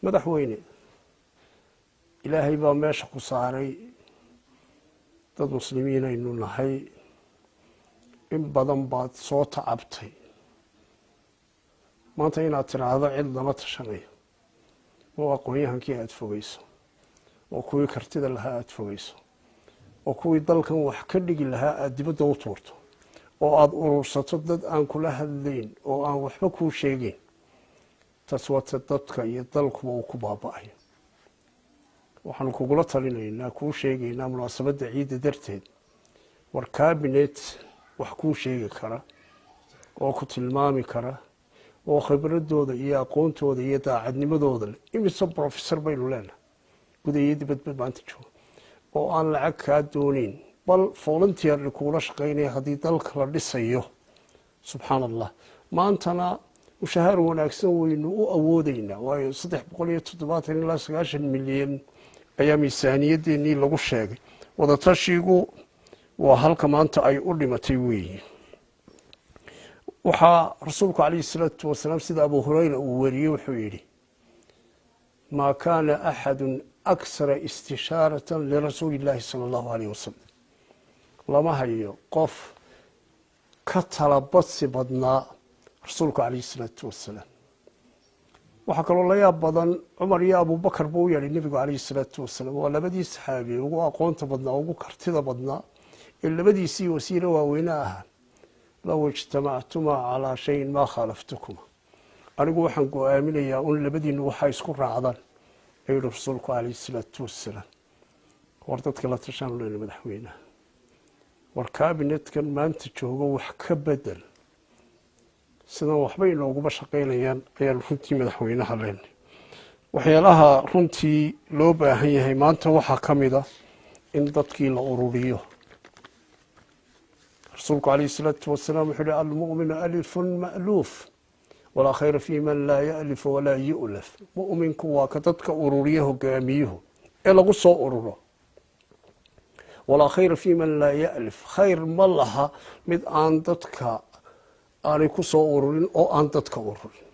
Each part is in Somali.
Madaxweyne, Ilaahay baa meesha ku saaray. Dad Muslimiin aynu nahay. In badan baad soo tacabtay. Maanta inaad tidhaahdo cid lama tashanayo, oo aqoon-yahankii aada fogeyso, oo kuwii kartida lahaa aada fogeyso, oo kuwii dalkan wax ka dhigi lahaa aada dibadda u tuurto, oo aada urursato dad aan kula hadlayn oo aan waxba kuu sheegeyn, taas waata dadka iyo dalkuba uu ku baaba-ayo. Waxaanu kugula talinaynaa, kuu sheegaynaa munaasabadda ciidda darteed: war cabinet wax kuu sheegi kara oo ku tilmaami kara oo khibradooda iyo aqoontooda iyo daacadnimadooda leh. Imise professor baynu leenahay guda iyo dibadba maanta jooga oo aan lacag kaa dooneyn, bal volunteer kuula shaqeynaya haddii dalka la dhisayo? Subxaan Allah, maantana mushahaar wanaagsan waynu u awoodeynaa, waayo 370 ilaa 90 milyan ayaa miisaaniyadeennii lagu sheegay. Wadatashigu waa halka maanta ay u dhimatay weeyi. Waxaa Rasuulku calayhi salaatu wasalaam, sida Abu Hurayra uu wariyey, wuxuu yidhi: "ما كان أحد أكثر استشارة لرسول الله صلى الله عليه وسلم." Lama hayo qof ka talabadsi badnaa Rasuulku calayhi salaatu wasalaam. Waxaa kaloo la yaab badan, Cumar iyo Abubakar buu u yeedhay Nebigu calayhi salaatu wasalaam. Waa labadii saxaabi ugu aqoonta badnaa, ugu kartida badnaa, ee labadiisii wasiire waaweyne ahaa. "لو اجتمعتما على شيء ما خالفتكما." Anigu waxaan go-aaminayaa un labadiinu waxaa isku raacdaan, ayuu yihi Rasuulku calayhi salaatu wasalaam. War dadka la tashaan leyna. Madaxweynaha, war kabinetkan maanta joogo wax ka bedel. Sidan waxba inooguma shaqaynayaan ayaan runtii madaxweynaha leenay. Waxyaalaha runtii loo baahan yahay maanta waxaa ka mid a in dadkii la ururiyo. Rasuulku calayhi salaatu wasalaam wuxuu uhi: "المؤمن ألف مألوف ولا خير في من لا يألف ولا يؤلف." Mu'minku waa ka dadka ururiya, hogaamiyuhu ee lagu soo ururo. ولا خير في من لا يألف, khayr ma laha mid aan dadka aanay ku soo ururin oo aan dadka ururin.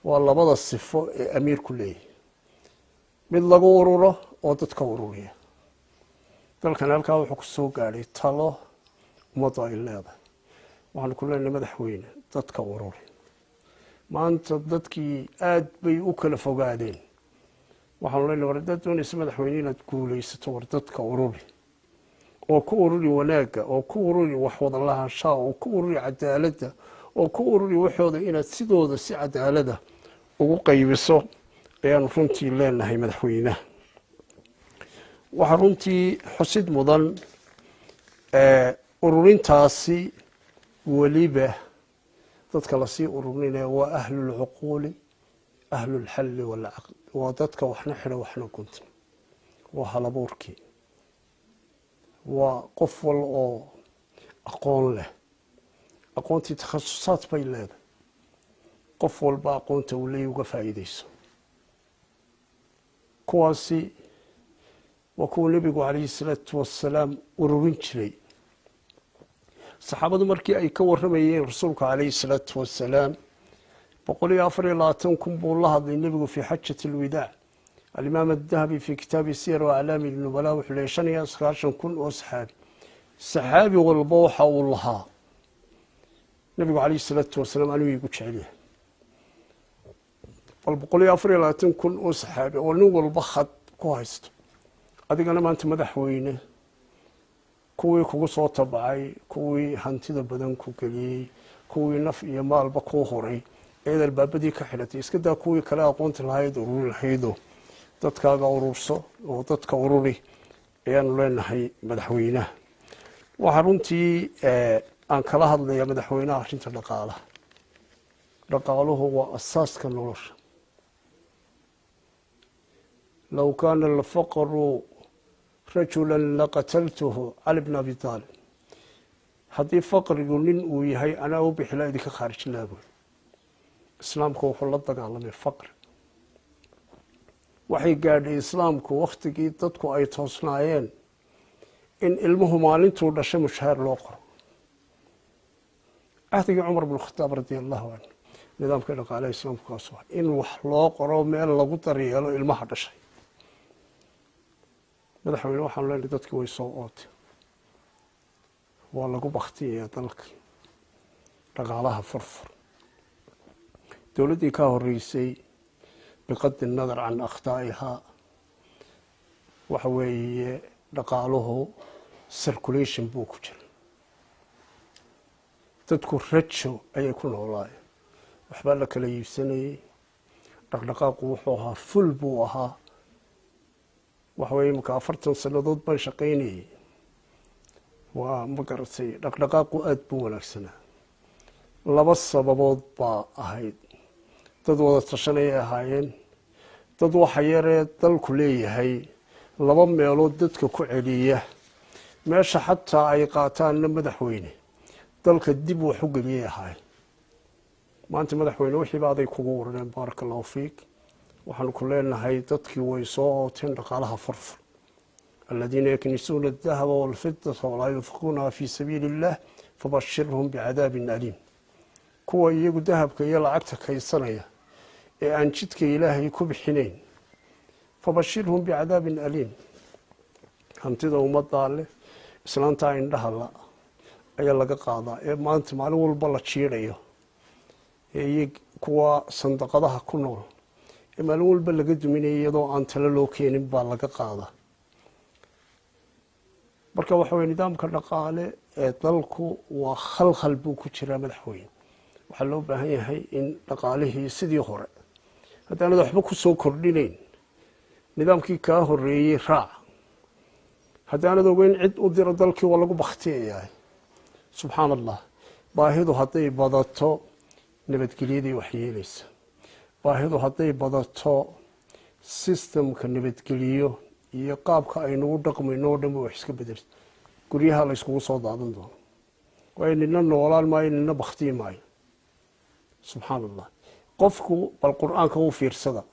Waa labada sifo ee amiirku leeyahay: mid lagu ururo oo dadka ururiya. Dalkan halkaa wuxuu ku soo gaadhay talo ummaddu ay leedahay. Waxaanu ku leenahay, madaxweyne, dadka ururi. Maanta dadkii aada bay u kala fogaadeen. Waxaanu leenahay, war haddaad doonaysa, madaxweyne, inaad guulaysato, war dadka ururi, oo ku ururi wanaagga, oo ku ururi wax wada lahaanshaha, oo ku ururi cadaaladda, oo ku ururi waxooda inaad sidooda si cadaalada ugu qaybiso, ayaanu runtii leenahay madaxweynaha. Waxaa runtii xusid mudan ururintaasi weliba dadka lasii ururinaya waa أهل العقول، أهل الحل والعقد, waa dadka waxna xidha waxna gunta, waa halabuurkii, waa qof wal oo aqoon leh. Aqoontii takhasusaad bay leedahay. Qof walba aqoonta uu leeyahy uga faa'iideyso. Kuwaasi waa kuwa Nebigu calayhi salaatu wasalaam ururin jiray. Saxaabadu markii ay ka warramayeen Rasuulka calayhi salaatu wasalaam, 124,000 buu la hadlay Nebigu في حجة الوداع. الإمام الذهبي في كتاب سير أعلام النبلاء wuxuu leeyay 95,000 oo saxaabi, saxaabi walba waxa uu lahaa: "Nebigu calayhi salaatu wasalaam anuu iigu jecelyahay." Bal 124,000 oo saxaabi oo nin walba khad ku haysto. Adigana maanta, madaxweyne, kuwii kugu soo tabacay, kuwii hantida badan ku geliyey, kuwii naf iyo maalba kuu huray eed albaabadii ka xidhatay, iska daa kuwii kale aqoonta lahayd, ururi lahaydoo dadkaaga ururso oo dadka ururi, ayaanu leenahay madaxweynaha. Waxaa runtii aan kala hadlayaa madaxweynaha arrinta dhaqaalaha. Dhaqaaluhu waa asaaska nolosha. "لو كان الفقر رجلا لقتلته", Cali bn Abi Aalib. Haddii faqrigu nin uu yahay, anaa u bixila, idinka khaarijinaa buy. Islaamku wuxuu la dagaalamay faqri. Waxay gaadhay islaamku waktigii dadku ay toosnaayeen in ilmuhu maalintuu dhashay mushahaar loo qoro, cahdigii Cumar bn Khataab radia Allahu canhu. Nidaamka dhaqaalaha Islaamku kaas waa in wax loo qoro, meel lagu daryeelo ilmaha dhashay. Madaxweyne, waxaanu leenahay dadkii way soo ootay, waa lagu baktiyayaa dalka. Dhaqaalaha furfur. Dowladdii ka horeysay, بغض النظر عن أخطائها, waxa weeye dhaqaaluhu circulation buu ku jira, dadku rajo ayay ku noolaayeen, waxbaa la kala iibsanayey, dhaqdhaqaaqu wuxuu ahaa full buu ahaa. Waxa weye imika 40 sannadood baan shaqaynayey, waa ma garatay, dhaqdhaqaaqu aada buu wanaagsanaa. Laba sababood baa ahayd: dad wada tashanayay ahaayeen, dad waxa yaree dalku leeyahay laba meelood dadka ku celiya, meesha xataa ay qaataanna, madaxweyne, dalka dib wax u geliyay ahaayeen. Maanta, madaxweyne, wixiiba aday kugu warareen. بارك الله فيك. Waxaanu ku leenahay dadkii way soo ooteen, dhaqaalaha furfur. الذين يكنزون الذهب والفضة ولا ينفقونها في سبيل الله فبشرهم بعذاب أليم. Kuwa iyagu dahabka iyo lacagta kaysanaya ee aan jidka Ilaahay ku bixinayn, فبشرهم بعذاب أليم. Hantida ummaddaa leh, islaantaa indhaha la ayaa laga qaadaa ee maanta maalin walba la jiidhayo, ee iyo kuwa sandaqadaha ku nool ee maalin walba laga duminaya iyadoo aan talo loo keenin baa laga qaadaa. Marka waxa weye nidaamka dhaqaale ee dalku waa khalkhal buu ku jiraa. Madaxweyne, waxaa loo baahan yahay in dhaqaalihii sidii hore, haddaanad waxba ku soo kordhinayn, nidaamkii kaa horeeyey raac. Haddaanad ogeyn cid u diro, dalkii waa lagu baktiyayaa. Subxaan Allah, baahidu hadday badato nabadgelyadii wax yeelaysa. Baahidu hadday badato systemka nabadgeliyo iyo qaabka aynugu dhaqmayno o dhan ba wax iska bedelsa. Guryaha la yskugu soo daadan doono, waayo nina noolaan maayo, nina baktiyi maayo. Subxaan Allah, qofku bal Qur-aanka u fiirsada: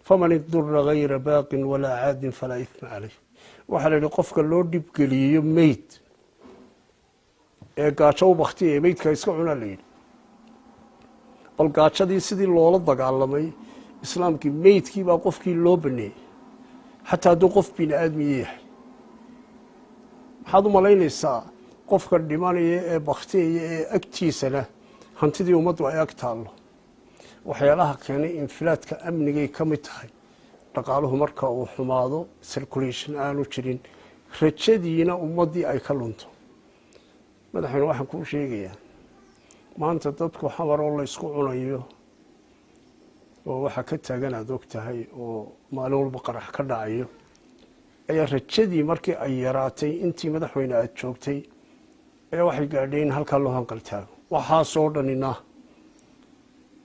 فمن اضطر غير باغ ولا عاد فلا إثم عليه. Waxaa la yihi qofka loo dhibgeliyo meyd ee gaajo u baktiyaya, meydka iska cunaa la yidhi. Bal gaajadii sidii loola dagaalamay Islaamkii, meydkii baa qofkii loo baneeyey, xataa hadduu qof bini aadmiye yahay. Maxaad u malaynaysaa qofka dhimanaya ee baktiyaya ee agtiisana hantidii ummaddu ay ag taallo? Waxyaalaha keenay infilaadka amnigay ka mid tahay. Dhaqaaluhu marka uu xumaado, circulation aanu jirin, rajadiina ummaddii ay ka lunto. Madaxweyne, waxaan kuu sheegayaa maanta dadku Xamar oo laysku cunayo oo waxaa ka taagan aada og tahay, oo maalin walba qarax ka dhacayo, ayaa rajadii markii ay yaraatay intii, madaxweyne, aada joogtay, ayaa waxay gaadhay in halkaa loo hanqal taago. Waxaasoo dhanina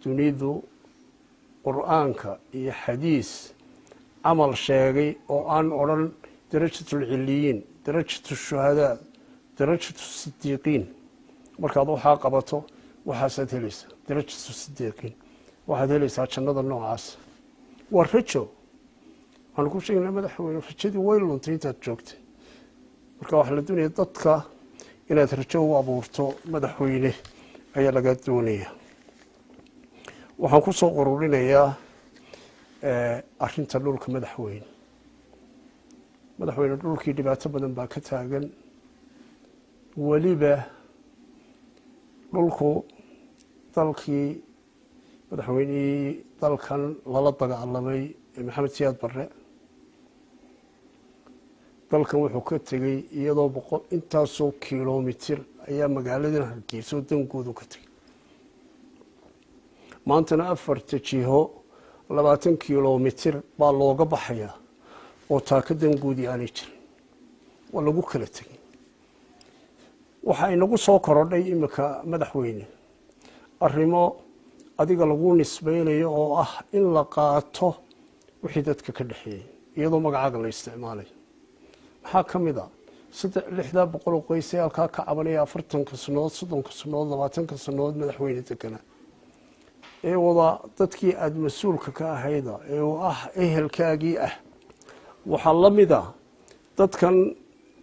dunidu Qur-aanka iyo xadiis camal sheegay oo aan odhan درجة العليين, درجة الشهداء, درجة الصديقين. Markaad waxaa qabato waxaasaad helaysaa درجة الصديقين, waxaad helaysaa jannada noocaas. Waa rajo. Waxaanu ku sheegnaa, madaxweyne, rajadii way luntay intaad joogtay. Marka waxaa la doonaya dadka inaad rajo u abuurto, madaxweyne, ayaa laga doonaya. Waxaan ku soo ururinayaa arrinta dhulka, madaxweyne. Madaxweyne, dhulkii dhibaato badan baa ka taagan. Weliba dhulku dalkii madaxweynihii dalkan lala dagaalamay ee Maxamed Siyaad Barre, dalkan wuxuu ka tegey iyadoo 100 intaasoo kilomitir ayaa magaaladan Hargeysa oo dangoodu ka tegey. Maantana afarta jiho 20 kilomitir baa looga baxayaa oo taaka dangoodii aanay jirin, waa lagu kala tegey. Waxaa inagu soo korodhay imika, madaxweyne, arrimo adiga lagu nisbaynayo oo ah in la qaato wixii dadka ka dhexeeyey iyadoo magacaaga la isticmaalayo. Maxaa ka mid a? Saddex 600 oo qoys ee halkaa ka cabanaya, 40-ka sannadood, 30-ka sannadood, 20-ka sannadood, madaxweyne, degana ee wada dadkii aada mas-uulka ka ahayda ee uu ah ehelkaagii ah. Waxaa la mid a dadkan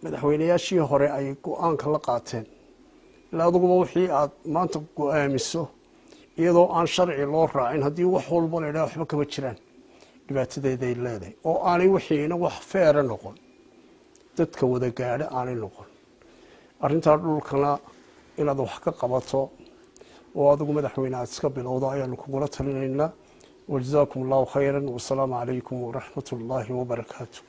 madaxweynayaashii hore ay go-aanka la qaateen. Ilaa aduguba wixii aada maanta go-aamiso Iyadoo aan sharci loo raacin, haddii wax walba la idhaha waxba kama jiraan, dhibaatadeeday leedahay, oo aanay wixiina wax fair ah noqon, dadka wada gaadho aanay noqon. Arrintaa dhulkana inaad wax ka qabato oo adigu, madaxweyne, aad iska bilowdo ayaanu kugula talinaynaa. Wajazaakum Allahu khayra, wasalaamu calaykum waraxmat ullaahi wabarakaatu.